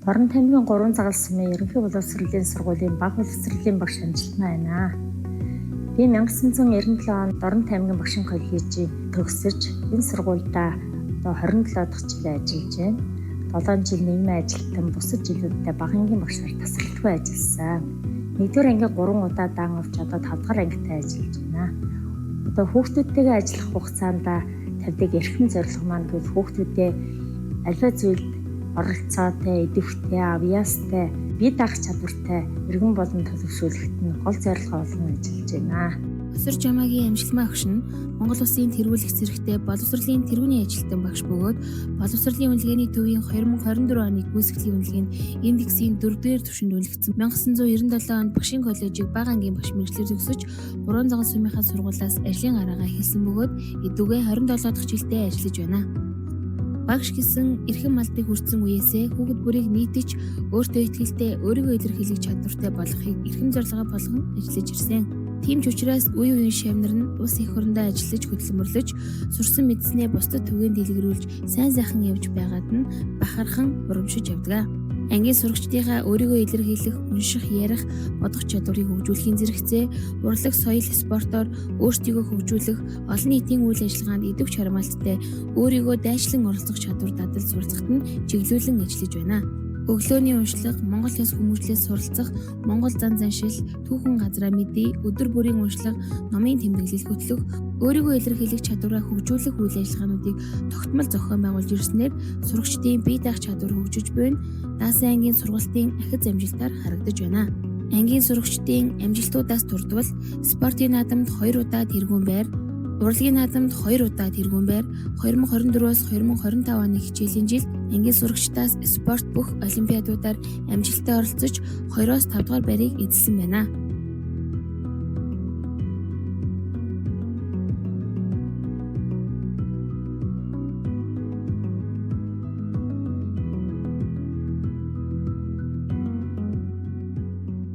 Орон тамгийн 3 загал сумын ерөнхий боловсролын сургуулийн бага боловсролын багш Амжилтмаа байна. Би 1997 онд Дорнот аймгийн багшин коллежийг төгсөж энэ сургуульдаа одоо 27 дахь жилээ ажиллаж байна. 7 жил нийгмийн ажилтан, бусад жилүүддээ бага ангийн багшаар тасралтгүй ажилласан. 1-р ангийн 3 удаа дан авч одоо 5-р ангитай ажиллаж байна. Одоо хүүхдүүдтэйгээ ажиллах хугацаанд тавьдаг эрхэм зорилго маань гэвэл хүүхдүүдээ аливаа зүйлд оролцоотой, идэвхтэй, авьяастай, бие даах чадвартай иргэн болон төлөвшүүлэхэд нь гол зорилгоо болгон ажиллаж байна. Өсөр Жамаагийн Амжилтмаа өгш нь Монгол Улсын тэргүүлэх зэрэгтэй боловсролын тэргүүний ажилтан багш бөгөөд боловсролын үнэлгээний төвийн 2024 оны гүйцэтгэлийн үнэлгээнд индексийн 4-р түвшинд үнэлэгдсэн. 1997 онд багшийн коллежийг бага ангийн багш мэргэжлээр төгсөж 3 загал сумынхаа сургуулиас ажлын гараагаа эхэлсэн бөгөөд эдүгээ 27 дахь жилдээ ажиллаж байна. Багш гэсэн эрхэм малдыг хүртсэн үеэсээ хүүхэд бүрийг нийтж өөртөө итгэлтэй, өөрийгөө илэрхийлэх чадвартай болгохыг эрхэм зорилгоо болгон ажиллаж ирсэн. Тийм ч учраас үе үеийн шавнар нь улс эх орондоо ажиллаж хөдөлмөрлөж, сурсан мэдснээ бусдад түгээн дэлгэрүүлж сайн сайхан явж байгаад нь бахархан урамшиж явдаг. Ангийн сурагчдынхаа өөрийгөө илэрхийлэх, унших, ярих, бодох чадварыг хөгжүүлэхийн зэрэгцээ урлаг, соёл, спортоор өөрсдийгөө хөгжүүлэх, олон нийтийн үйл ажиллагаанд идэвх чармаалттай өөрийгөө дайчлан оролцох чадвар дадал суралцахад нь чиглүүлэн ажиллаж байна. Өглөөний уншлага, Монгол ёс хүмүүжлээс суралцах, Монгол зан заншил, түүхэн газраа мэдээ, өдөр бүрийн уншлага, номын тэмдэглэл хөтлөх, өөрийгөө илэрхийлэх чадвараа хөгжүүлэх үйл ажиллагаануудыг тогтмол зохион байгуулж ирснээр сурагчдын бие даах чадвар хөгжиж буй нь даасан ангийн сургалтын ахиц амжилтаар харагдаж байна. Ангийн сурагчдын амжилтуудаас дурдвал спортын наадамд 2 удаа тэргүүн байр, урлагийн наадамд 2 удаа тэргүүн байр, 2024-өөс 2025 оны хичээлийн жилд ангийн сурагчдаас спорт бүх олимпиадуудаар амжилттай оролцож 2-оос 5 дугаар байрыг эзэлсэн байна.